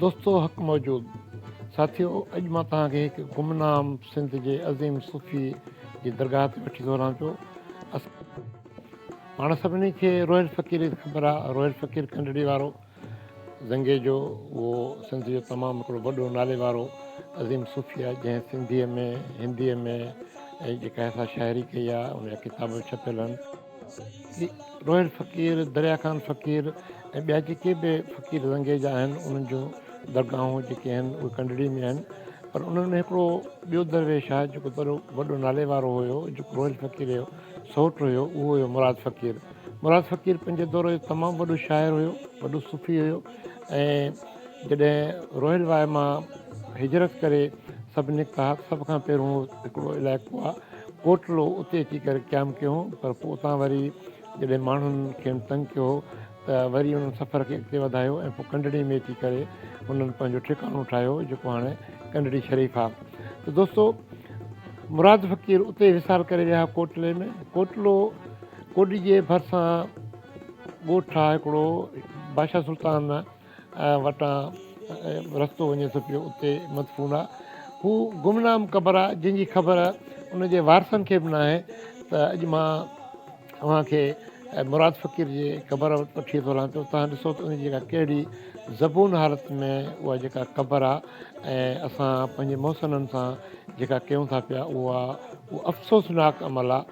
دوستو حق موجود ساٿيو اڄ مان توهان کي هڪ گمنام سنڌ جي عظيم صوفي جي درگاهه تي وٺي ٿو هلان پيو. پاڻ سڀني کي روحيل فقير جي خبر آهي. روحيل فقير ڪنڊڙي وارو زنگي جو اهو سنڌ جو تمام هڪڙو وڏو نالي وارو عظيم صوفي آهي، جنهن سنڌيء ۾ هنديء ۾ ۽ جيڪا سا شاعري ڪئي آهي، ان جا ڪتاب به ڇپيل آهن. روحيل فقير، دريا خان فقير ۽ ٻيا جيڪي به فقير زنگي جا آهن، انهن جون درگاهون جيڪي آهن اهي ڪنڊڙي ۾ آهن. پر انهن ۾ هڪڙو ٻيو درويش آهي جيڪو وڏو وڏو نالي وارو هيو، جيڪو روحيل فقير جو سئوٽ هيو، اهو هيو مراد فقير. مراد فقير پنهنجي دور جو تمام وڏو شاعر هيو، وڏو صوفي هيو ۽ جڏهن روحيل واء مان هجرت ڪري سڀ نڪتا ها ته سڀ کان پهريون هڪڙو علائقو آهي ڪوٽلو، اتي اچي ڪري قيام ڪيو هو. پر پوء اتان وري جڏهن ماڻهن کين تنگ ڪيو هو ته وري انهن سفر کي اڳتي وڌايو ۽ پوء ڪنڊڙي ۾ اچي ڪري انهن پنهنجو ٺڪاڻو ٺاهيو، جيڪو هاڻي ڪنڊڙي شريف آهي. ته دوستو مراد فقير اتي وصال ڪري ويا ها ڪوٽلي ۾. ڪوٽلو ڪوڏي جي ڀرسان ڳوٺ آهي هڪڙو، بادشاهه سلطان وٽان رستو وڃي ٿو پيو، اتي مدفون آهي. هو گمنام قبر آهي، جنهن جي خبر ان جي وارثن کي به ناهي. ته اڄ مان اوهان کي مراد فقير جي قبر وٽ وٺي ٿو هلان پيو. توهان ڏسو ته ان جي جيڪا ڪهڙي زبون حالت ۾ اها جيڪا قبر آهي ۽ اسان پنهنجي محسنن سان جيڪا ڪيون ٿا پيا، اها اهو افسوسناڪ عمل آهي.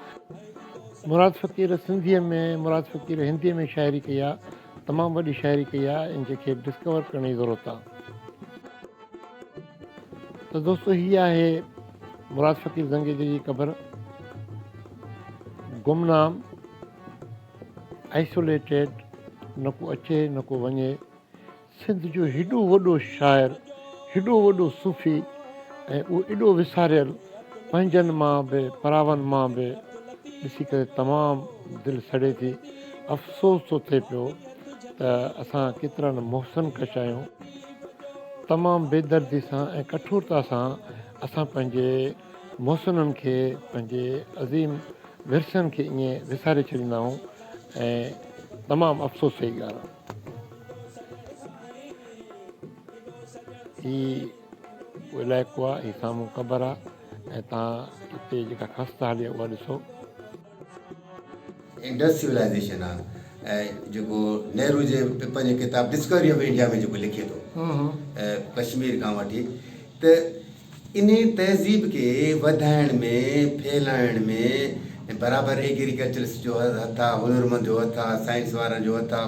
مراد فقير سنڌيء ۾ مراد فقير هنديء ۾ شاعري ڪئي آهي، تمام وڏي شاعري ڪئي آهي، ان کي ڊسڪور ڪرڻ جي ضرورت آهي. ته دوستو هي آهي مراد فقير زنگيجي جي قبر، گمنام، آئسوليٽيڊ، نه ڪو اچي نه ڪو وڃي. سنڌ جو هيڏو وڏو شاعر، هيڏو وڏو صوفي ۽ اهو ايڏو وساريل، پنهنجن مان به پراون مان به، ڏسي ڪري تمام دل سڙي ٿي. افسوس ٿو ٿئي پيو ته اسان ڪيترا نه محسن ڪش آهيون. تمام بيدردي سان ۽ ڪٺورتا سان اسان پنهنجي محسنن کي، پنهنجي عظيم ورثن کي ائين وساري ڇڏيندا آهيون ۽ تمام افسوس جي ڳالهه آهي. هي اهو علائقو آهي، هي سامهون قبر آهي ۽ توهان هتي جيڪا خسته حالي آهي اها ڏسو. انڊس سولائيزيشن آ ۽ جيڪو نهرو جي پنهنجي ڪتاب ڊسڪوري آف انڊيا ۾ جيڪو لکي ٿو ڪشمير کان وٺي ته انهي تهذيب کي وڌائڻ ۾ ڦهلائڻ ۾ برابر ايگريڪلچرسٽ جو هٿ آ، هنرمند جو هٿ آ، سائنس وارن جو هٿ آ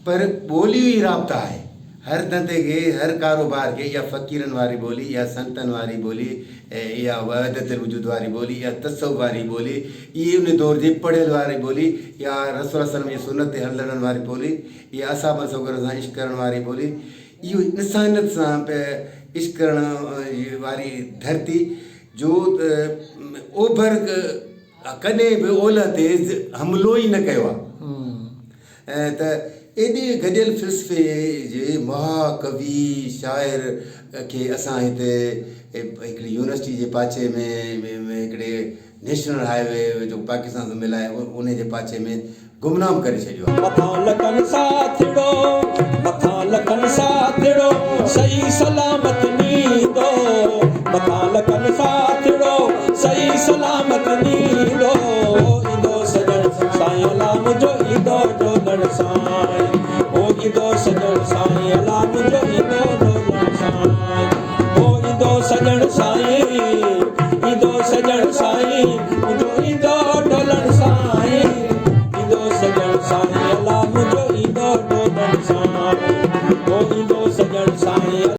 پر ٻولي ئي رابطا آهي. هر ڌنڌي کي، هر ڪاروبار کي اها فقيرن واري ٻولي، اها سنتن واري ٻولي، اها وحدت الوجود واري ٻولي، اها تصوف واري ٻولي، اهي ان دور جي پڙهيل واري ٻولي، اها رسول الله صلعم جي سنت تي هلندڙن واري ٻولي، اها اصحابن سڳورن سان عشق ڪرڻ واري ٻولي، اهو انسانيت سان عشق ڪرڻ واري ڌرتي جو اوڀر ڪڏهن به اولهه تي حملو ئي نه ڪيو آهي. ته ايڏي گڏيل فلسفي جي مها ڪوي شاعر کي اسان هتي هڪڙي يونيورسٽي جي پاڇي ۾ هڪڙي نيشنل هاء وي جيڪو پاڪستان سان ملائي انهي جي پاڇي ۾ گمنام ڪري ڇڏيو آهي. مٿان لکن ساٿڙو، مٿان لکن ساٿڙو، صحيح سلامت نيندو، مٿان لکن ساٿڙو، صحيح سلامت نيندو، ايندو سڄڻ سائين الا منهنجو ايندو ڍولڻ سائين، او ايندو سڄڻ سائين الا منهنجو ايندو ڍولڻ سائين، او ايندو سڄڻ سائين، ايندو سڄڻ سائين منهنجو ايندو ڍولڻ سائين، ايندو سڄڻ سائين الا منهنجو ايندو ڍولڻ سائين، او ايندو سڄڻ سائين.